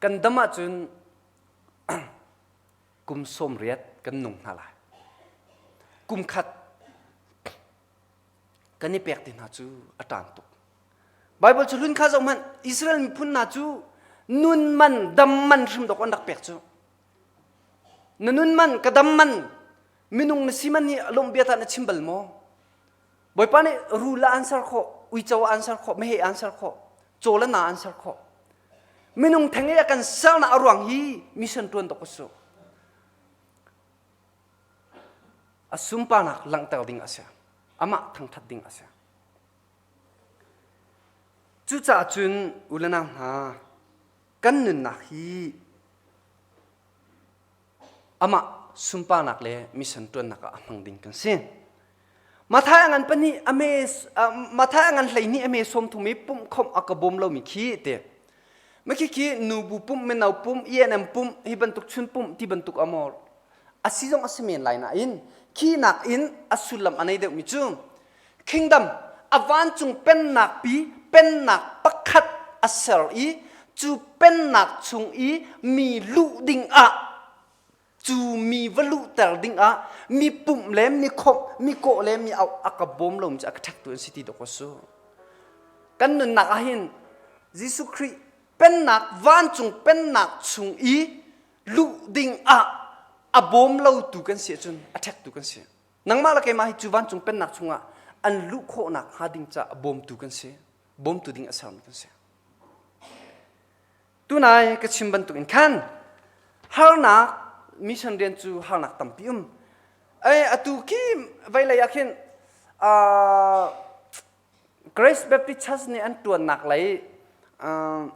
Kan dam ahcun kum 80 kan nung hna lai. Kum khat kan i pek te hna cu a ṭan tuk. Bible cu hlun kha zoh hmanh Israel miphun hna cu nun man dam man hrim dawk an rak pek cu. Na nun man ka dam man minung na si man hi lawmh bia tah na chim bal maw? Bawipa nih rul ah an ser khawh, uico ah an ser khawh, meheh ah an ser khawh, caw le na an ser khawh. Minung theng i a kan sernak a ruang hi mission ṭuan dawk u A sunparnak langhter ding a si. Amah thangṭhat ding a si. Cucaah cun u le nau hna, kan nunnak hi amah sunparnak le mission ṭuannak ah a hmang ding kan si. Mathai a ngan pahnih a me Mathai a ngan 12 a me 30 i pumh khomh a ka bawm lomi khi te. Makhi khi nubu pumh mino pumh ENM pumh hi bantuk chun pumh ti bantuk amor a si zong a si men lai nain khi nak in a sullam a nei deuhmi cu kingdom a vancung pennak pi pennak pakhat a ser i cu pennak chung i mi luh ding ah cu mi va luhter ding ah mi pumh le mi khomh mi kawh le mi auh a ka bawm lo mi cu a ka ṭhektu an si ti dawk a su kan nunnak ah hin Jesuh Khrih pennak vancung pennak chung i luh ding ah a bawm lotu kan si ahcun a ṭhektu kan si nangmah le keimah hi cu vancung pennak chungah an luh khawhnak hnga ding caah a bawmtu kan si bawmtu ding a sermi kan si Tunai ka chim bantuk in khan harnak mission rian cu harnak tampi um. Ei atu khi veilei ah khin uh, Grace Baptist Church nih an tuannak lei uh,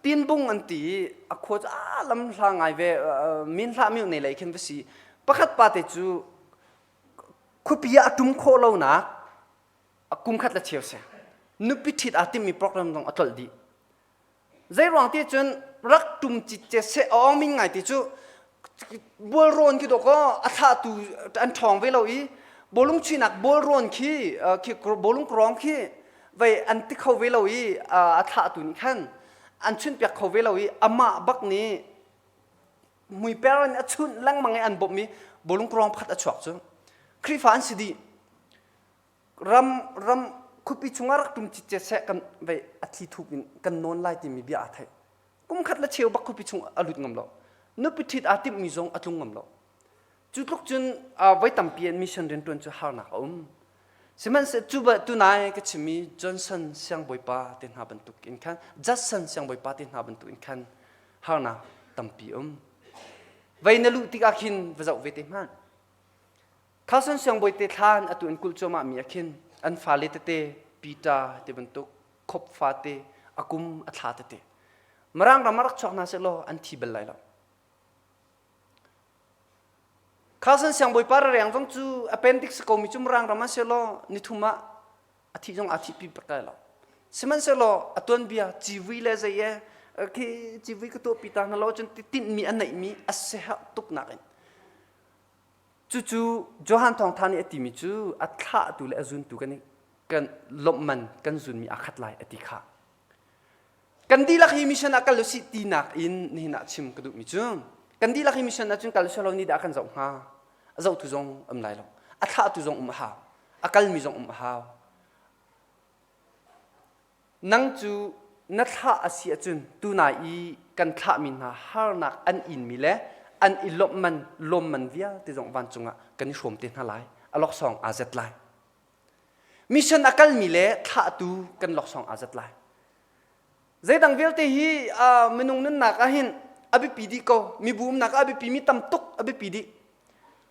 tinbung an ti i a khua cu a lam hla ngai ve min hlah mi nei lei khin va si pakhat pa te cu khuapi ah a tum khawh lonak kum khat le cheu si nupi ṭhit aa timmi program zong a tlolh dih zei ruang ti cun rak tum citce seh a ong min ngai ti cu bualrawn khi dawk a thlahtu an ṭhawng ve lo i bawlung chuihnak bualrawn khi khi bawlung krawng khi vei an ti kho ve lo i a thlahtu nih khan an chunhpiak kho ve lo i amah bak nih muiper in a chunh lengmang i an bawmh i bawlung krawng pakhat a chuak cu Khrihfa an si dih ram ram khuapi chungah rak tum citcet seh kan vei a thi thup in kan nawn lai timi bia aa theih kum khat le cheu bak khuapi chung a lut ngam lo nupi ṭhit aa timhmi zong a tlung ngam lo cu tluk cun voi tampi an mission rianṭuan cu harnak a um sihmanhseh cu ba tunai ka chimmi Johnson siangbawipa te hna bantuk in khan Judson siangbawipa te hna bantuk in khan harnak tampi um vei na luh tikah khin va zoh ve te hmanh Carson siangbawi te thlan atu an kulh cuahmah mi ah khin an fale tete Peter ti bantuk khop fate a kum a thla tete Mirang ram ah rak chuak hna sehlaw an thi bal lai lo. Carson siangbawipa rareng zong cu appendix ko mi cu Mirang ram ah sehlaw nithum ah a thih zong aa thih pi bak lai lo. Sihmanhsehlaw a tuanbia civui le zei e khi civui ka tuahpi ta hna lo cun tinhmi a neihmi a siaherh tuknak in cucu Johan Thawngtha nih a timi cu a thlahtu le a zuntu kan kan lawmhman kan zunmi aa khat lai a ti kha. Kan dihlak hi mission ah kal usih tinak in nihin ah chim ka duhmi cu kan dihlak hi mission ah cun kal usih lo ni dah kan zoh hnga. A zohtu zong um lai lo. A thlahtu zong um a hau. A kalmi zong um a hau. Nang cu na thlah a si ahcun tunai i kan thlahmi hna harnak an inmi le an i lawmhman lawmman vialte zong vancung ah kan i hrawm te hna lai. A laksawng aa zet lai. Mission a kalmi le thlahtu kan laksawng aa zet lai. Zeidang vialte hi uh, minung nunnak ah hin a biapi dih ko. Mibu umnak ah a biapi mi tam tuk a biapi dih.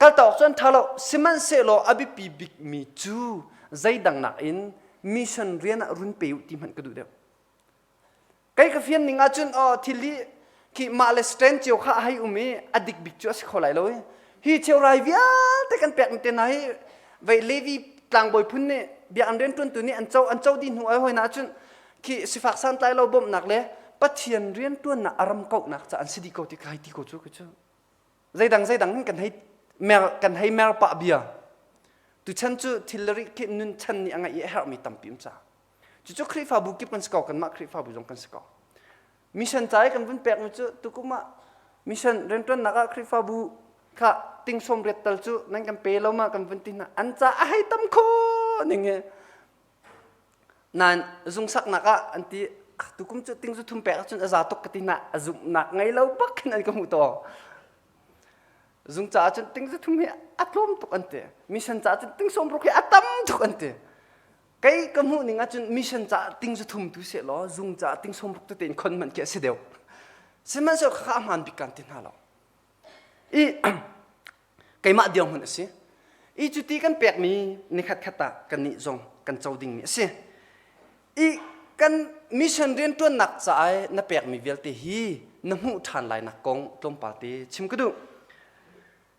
Kaltak cu an ṭha lo. Sihmanhsehlaw a biapi bikmi cu zeidang nakin mission rian ah run pe u ti hmanh ka duh deuh. Kei ka fian ning ahcun oh, thil hi khi mah le stand cio kha a hei um i a dik bik cu a si kho lai lo i hi cheurai vialte kan pek te hna hi vei Levi tlangbawi phun nih biakinn rianṭuantu nih an co an co dih hnu ai hoi na ahcun khi sifak santlai lo bawmhnak le Pathian rianṭuannak a ram kauhnak ca an si dih ko ti ka hei ti ko cu ka cu zeidang zeidang hin kan hei mer kan hei mer pah bia tuchan cu thil ri khi nun chan nih a ngaih i a herhmi tampi um ca cucu Khrihfabu kip kan si ko kanmah Khrihfabu zong kan si ko mission ca i kan vun pekmi cu tukum ah mission rianṭuannak ah Khrihfabu kha ting sawm riat tal cu nan kan pe lo ma kan vun ti hna an ca a hei tam kho ning hi Nain zungsaknak ah an ti tukum cu ting zu thum pek ahcun a za tuk ka ti hna a zumhnak ngei lo bak khin an ka hmuh taw. Zung caah cun ting zu thum hi a tlawm tuk an ti. Mission caah cun ting sawm ruk hi a tam tuk an ti. Kei ka hmuh ning ahcun mission caah ting zu thum tu seh law zung caah ting sawm ruk tete in khon hmanh khi a si deuh. Sihmanhsehlaw khakha a hmaan bik kan ti hna lo. I keimah dirhmun a si. I cuti kan pekmi nikhat khat ah kannih zong kan co dingmi a si. I kan mission rianṭuannak caah na pekmi vialte hi na hmuh ṭhan lainak kong tlawmpal te chim ka duh.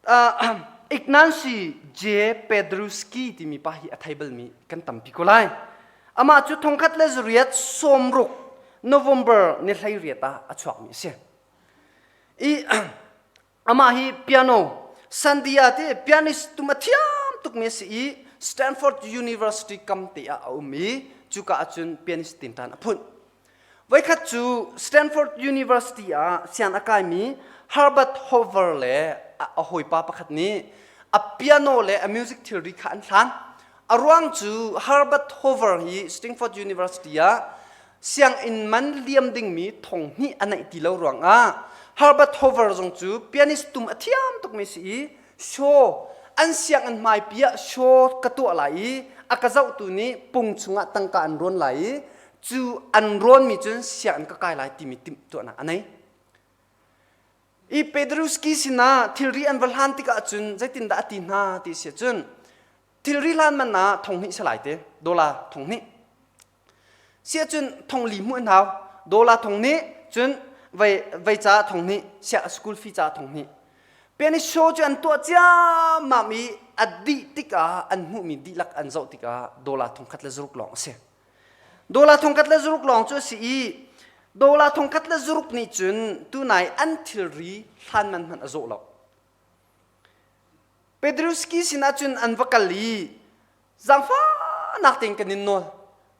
Uh, Ignancy J. Pedruski timi pa hi a thei balmi kan tampi ko lai. Amah cu thongkhat le zariat sawmruk November ni 18 ah a chuakmi a si. I Amah hi piano Sandia ti pianist tum a thiam tukmi a si i Stanford University kam te ah a um i cuka ahcun pianist tinṭan a phunh. Voikhat cu Stanford University ah sian a kaimi Herbert Hoover le a hawipa pakhat nih a piano le a music thilri kha an hlan. A ruang cu Herbert Hoover hi Stanford University ah sianginn man liam dingmi thong hnih a neih ti lo ruangah Herbert Hoover zong cu pianist tum a thiam tukmi si i show an sianginn hmaipi ah show ka tuah lai i a ka zohtu nih pung chungah tangka an rawn lai i cu an rawnmi cun sianginn ka kai lai timi timhtuahnak a nei. I Pedruski sinah thilri an va hlan tikah cun zeitindah a ti hna ti si cun thilri hlan man ah thong hnih si lai te dollar thong hnih Siahcun thong li hmuh an hau. Dollar thong nih cun vei vei ca thong hnih, siah school fee ca thong hnih. Pianist show cu an tuah ciammam i a dih tikah an hmuhmi dihlak an zoh tikah dollar thong khat le zaruk lawng a si. Dollar thong khat le zaruk lawng cu a si i dollar thong khat le zaruk nih cun tunai an thilri hlan man hmanh a zawh lo. Pedruski sinah cun an va kal i zaangfahnak tein kan in nawl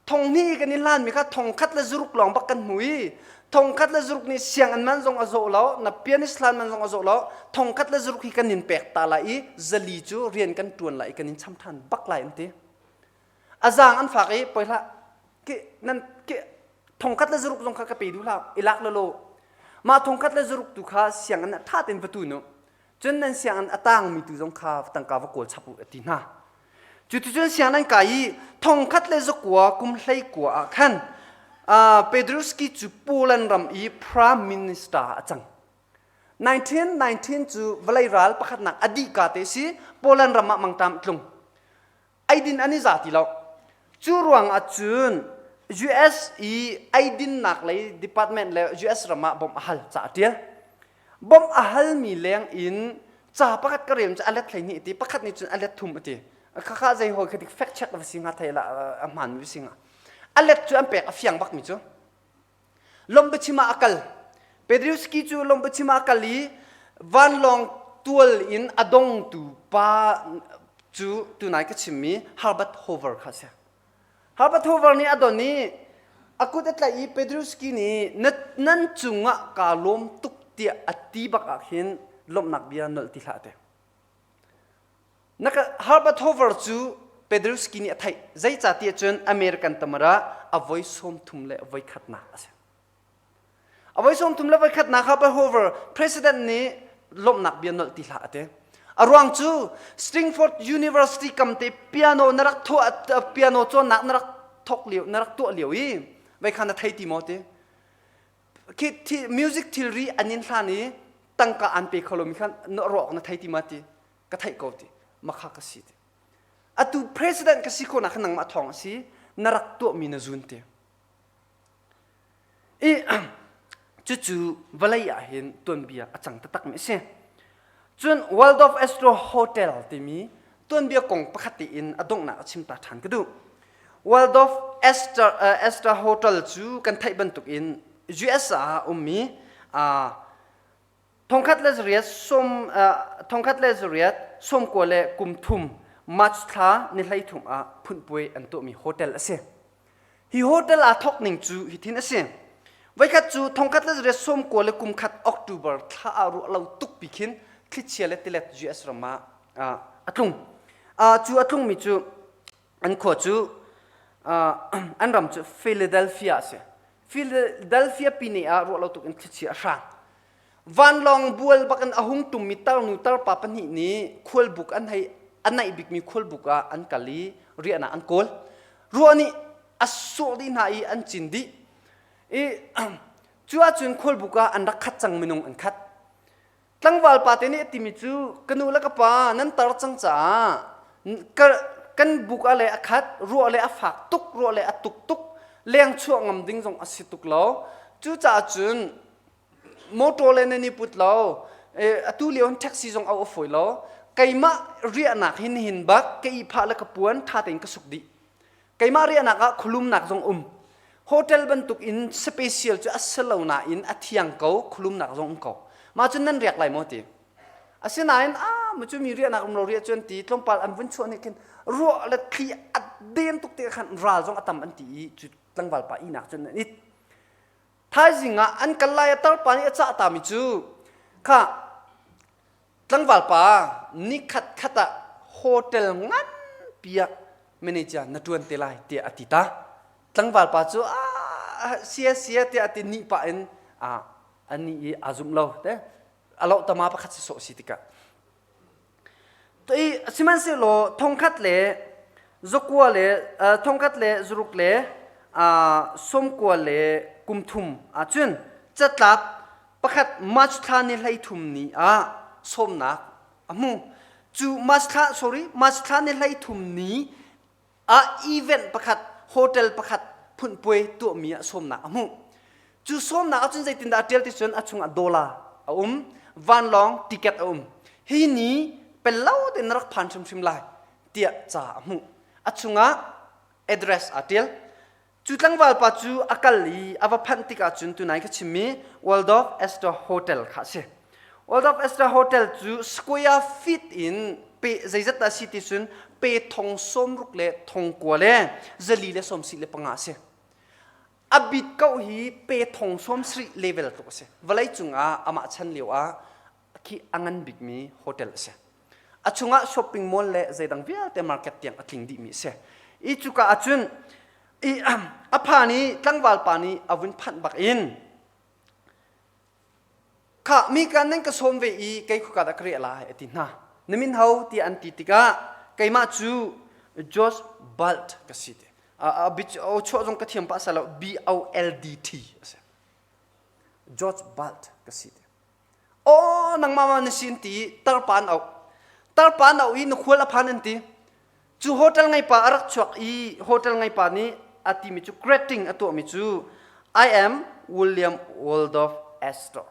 thong hnih kan in hlanmi kha thong khat le zuruk lawng bak kan hmu i thong khat le zuruk nih sianginn man zong a zawh lo na pianist hlan man zong a zawh lo thong khat le zuruk hi kan in pek ta lai i zali cu rian kan ṭuan lai i kan in cham ṭhan bak lai an ti a zaang an fak i poi hlah ke nan ke thong khat le zuruk zong kha ka pe duh hlah i lak lo lo mah thong khat le zuruk tu kha sianginn ah ṭha tein va tu nu Cun nan sianginn a tangmi tu zong kha tangka va kawl chap u a ti hna. Cuticun sianginn an kai i thongkhat le zakua kum hlei kua ah khan Pedruski cu Poland ram i prime minister a cang. 1919 cu vawlei ral pakhatnak a dih ka te si Poland ram ah mangṭam tlung. Eidin an i za ti lo. Cu ruang ah cun US i eidinnak lei department le US ram ah bawmh a hal ca a ṭial. Bawmh a halmi leng in ca pakhat ka rel cu a let 12 a ti, pakhat nih cun a let thum a ti. Khakha zei hawi kha dik fact check va si hnga thei la a hmaan mi si hnga. A let cu an pek a fiang bakmi cu. Lombichim ah a kal. Pedriuski cu Lombichim ah a kal i vanlawng tual in a dongtu pa cu tunai ka chimmi Herbert Hoover kha a si. Herbert Hoover nih a don i a kut a tlaih i Pedriuski nih nan cungah kaa lawm tuk tiah a ti bak ah khin lawmhnak bia nolh ti hlah a ti. Herbert Hoover cu Pedrusky nih a theih. Zeicahtiah cun American tamara a voi 30 le voi khatnak a si. A voi 30 le voi khatnak Herbert Hoover president nih lawmhnak bia nolh ti hlah a ti. A ruang cu Stanford University kam te piano na rak thuah piano cawnnak na rak thok lio na rak tuah lio i vei kha na thei ti maw ti khi music thilri an in hlan i tangka an pe kho lomi khan na ruak na thei ti ma ti ka theih ko ti makha ka si ti atu president ka si khawhnak kha nangmah thawng a si na rak tuahmi na zun ti i cucu vawlei ah hin tuanbia a cang taktakmi a si cun Waldorf Astro Hotel timi tuanbia kong pakhat tein a donghnak a chim ta ṭhan ka duh Waldorf Astor, uh, Astor Hotel cu kan theih bantukin US ah a ummi uh, thongkhat le zariat som uh, thongkhat le zariat sawmkua le kum thum March thla ni 13 ah phunhpuai an tuahmi hotel a si. Hi hotel aa thawk ning cu hithin a si. Voikhat cu thongkhat le zariat 90 le kum khat October thla ah ruah lo tuk pi khin thlichia le tilet US ram ah uh, a tlung. Uh, cu a tlungmi cu an khua cu uh, an ram cu Philadelphia a si. Philadelphia pine ah ruah lo tuk in thlichia a hrang. Vanlawng bual bakin a hung tummi tarnu tarpa pahnih nih khualbuk an hei a naih bikmi khualbuk ah an kal i riahnak an kawl. Ruah nih a sawh dih hna i an cin dih. I cu ahcun khualbuk ah an rak khat cang minung an khat. Tlangval pa te nih a timi cu ka nu le ka pa nan tar cang caah kan buk ah le a khat ruah le a fak tuk ruah le a tuk tuk leng chuah ngam ding zong a si tuk lo cucaah cun motor le nan i put lo atu lio hin taxi zong au a fawi lo keimah riahnak hin hin bak ka ihphah le ka puan tha tein ka suk dih keimah riahnak ah khulumnak zong um hotel bantuk in special cu a si lo nain a thiang ko khulumnak zong um ko mah cun nan riak lai maw ti asinain a mu cu mi riahnak um lo riah cun ti tlawmpal an vun chuah nih khin ruah le thli a den tuk te khan ral zong a tam an ti i cu tlangval pa ihnak cun an it Thaizing ah an kal lai a tarpa nih a cah tami cu kha tlangval pa nikhat khat ah hotel nganpi ah manager na ṭuan te lai tiah a ti ta. Tlangval pa cu ah sia sia tiah a ti nih pah in ah ani i aa zumh lo te a loh tama pakhat si sawh si tikah Sihmanhsehlaw thongkhat le zakua le thongkhat le zaruk le sawmkua le kum thum ahcun catlap pakhat March thla ni 13 ni ah sawmnak a hmu. Cu March thla sorry March thla ni 13 ni ah event pakhat hotel pakhat phunhpuai tuahmi ah sawmnak a hmuh. Cu sawmnak ahcun zeitindah a ṭial ti cun a chungah dollar a um, vanlawng ticket a um. Hi ni pel lo tein na rak phan hrimhrim lai tiah ca a hmuh. A chungah address aa ṭial. Cu tlangval pa cu a kal i a va phanh tikah cun tunai ka chimmi Waldorf Astor Hotel kha a si. Waldorf Astor Hotel cu square feet in pe zeizat dah si ti cun pe thong 60 le thong kua le zali le sawm si le panga a si. A bit ko hi pe thong 70 level tluk a si. Vawlei cungah amah chan lio ah khi a ngan bikmi hotel a si. A chungah shopping mall le zeidang vialte market tiang a tling dihmi a si. I cuka ahcun i a phan i tlangval pa nih a vun phanh bak in kha mi kan nan ka sawm ve i kei khuka dah ka riah lai a ti hna. Na min ho tiah an ti tikah keimah cu Josh Balt ka si ti. A chuah zong ka thiam pah salo B O L D T a si. George Balt ka si ti. Aw nangmah ma na si an ti tarpa an auh. Tarpa an auh i na khual a phan an ti. Cu hotel ngeipa a rak chuak i hotel ngeipa nih a timi cu greeting a tuahmi cu I am William Waldorf Astor.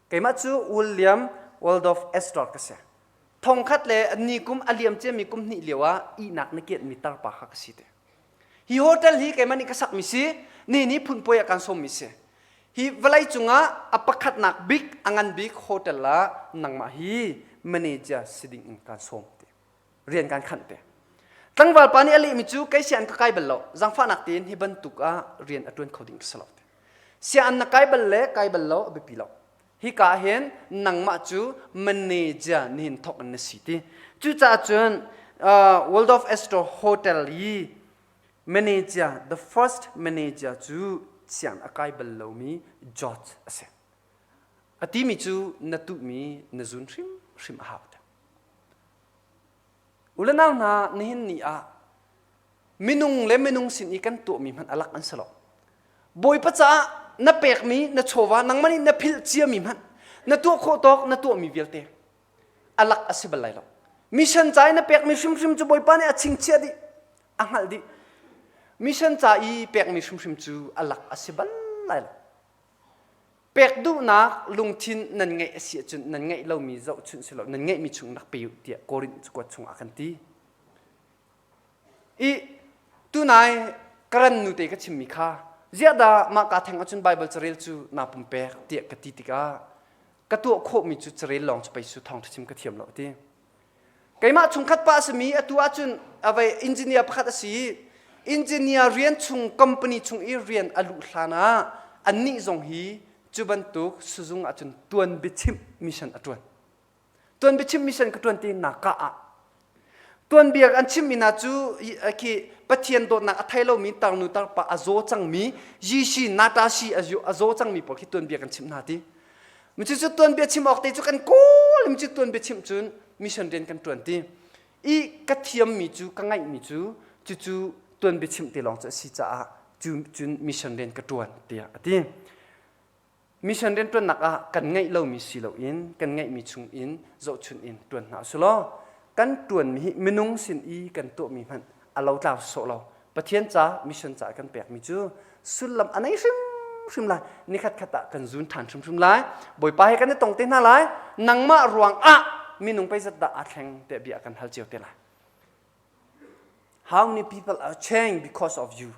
Keimah cu William Waldorf Astor ka si. Thongkhat le ni kum a liam ciami kum hnih lio ah ihnak na kianhmi tarpa kha ka si te. Hi hotel hi keimah nih ka sakmi si, ni ni phunpuai ah kan sawmmi si. Hi vawlei cungah a pakhatnak bik, a ngan bik hotel ah nangmah hi manager si ding in kan sawm ti. Rian kan khanh te. Tlangval pa nih a lehmi cu kei sian ka kai bal lo. Zangfahnak tein hi bantuk ah rian a ṭuan kho ding ka si lo ti. Sian na kai bal le kai bal lo a biapi lo. Hika hin nangmah cu manager nihin thawk in na si ti. Cucaah cun uh, Waldorf Astor Hotel i manager, the first manager cu siang a kai bal lomi George a si. A timi cu na tuhmi na zun hrimhrim a hau. U le nau hna nihin ni ah minung le minung sin i kan tuahmi hmanh a lak an si lo. Bawipa caah na pekmi na chawva nangmah nih na philh ciami hmanh na tuah khawh tawk na tuahmi vialte a lak a si bal lai lo. Mission ca i na pekmi hrimhrim cu Bawipa nih a chingchiah dih, a hngalh dih. Mission ca i pekmi hrimhrim cu a lak a si bal lai lo. Pek duhnak lungthin nan ngeih a si ahcun nan ngeih lomi zohchunh si lo, nan ngeihmi chung rak pe u tiah Korinth cakuat chungah kan ti. I tunai Karen nute ka chimmi kha ziah dah mah kaa theng ahcun Baibal carel cu naa pumpek tiah ka ti tikah ka tuah khawhmi cu carel lawng cu pei su thawngṭha chim ka thiam lo a ti. Keimah chungkhat pa a simi atu ahcun avei engineer pakhat a si i engineer rian chung company chung i rian a luh hlan ah annih zong hi cu bantuk suzung ahcun tuan biachimh mission a ṭuan. Tuanbia mission ka ṭuan ti nak ka ah tuanbia an chimmi hna cu khi Pathian dawtnak a thei lomi tarnu tarpa a zaw cangmi Yishi Natashi a zaw cangmi pawl khi tuanbia kan chimh hna ti. Micu cu tuanbia chim awk te cu kan kawl mi cu tuanbia chimh cun mission rian kan ṭuan ti. I ka thiammi cu ka ngaihmi cu cucu tuanbia chimh te lawng cu a si caah cu cun mission rian ka ṭuan tiah a ti. Mission rianṭuannak ah kan ngeih lomi si loin kan ngeihmi chung in zohchunh in ṭuan hna usih law kan ṭuanmi hi minung sin i kan tuahmi hmanh a lotlau sawh lo. Pathian ca mission ca kan pekmi cu sullam a nei hrimhrim lai. Nikhat khat ah kan zun ṭhan hrimhrim lai. Bawipa he kan i tong te hna lai. Nangmah ruang ah minung pei zat dah aa thleng tiah bia kan hal cio te lai. How many people are changed because of you?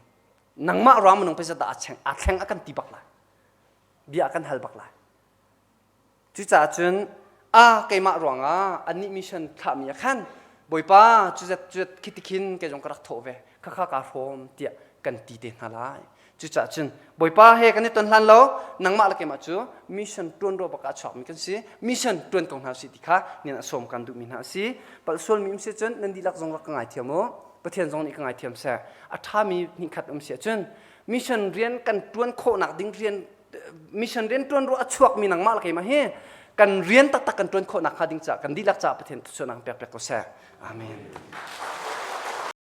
Nangmah ruang minung pei zat dah aa thleng a kan ti bak lai. Bia kan hal bak lai. Cucaah cun a keimah ruangah annih mission thlahmi ah khan Bawipa cuzat cuzat khi tikhin kei zong ka rak thawh ve khakha kaa hrawm tiah kan ti te hna lai. Cucaah cun Bawipa he kan i ton hlan lo nangmah le keimah cu mission tuan ro bak ah chuakmi kan si mission tuan ko hna usih ti kha nian a sawm kan duhmi hna a si. Palh sualmi um si cun nan dihlak zong rak ka ngaithiam u. Pathian zong nih ka ngaithiam seh. A ṭhami hnihkhat um si ahcun mission rian kan ṭuan khawhnak ding rian mission rian ṭuan ruah a chuakmi nangmah le keimah hi kan rian taktak kan ṭuan khawhnak hnga ding caah kan dihlak caah Pathian thluachuahnak pek pek ko seh. Amen.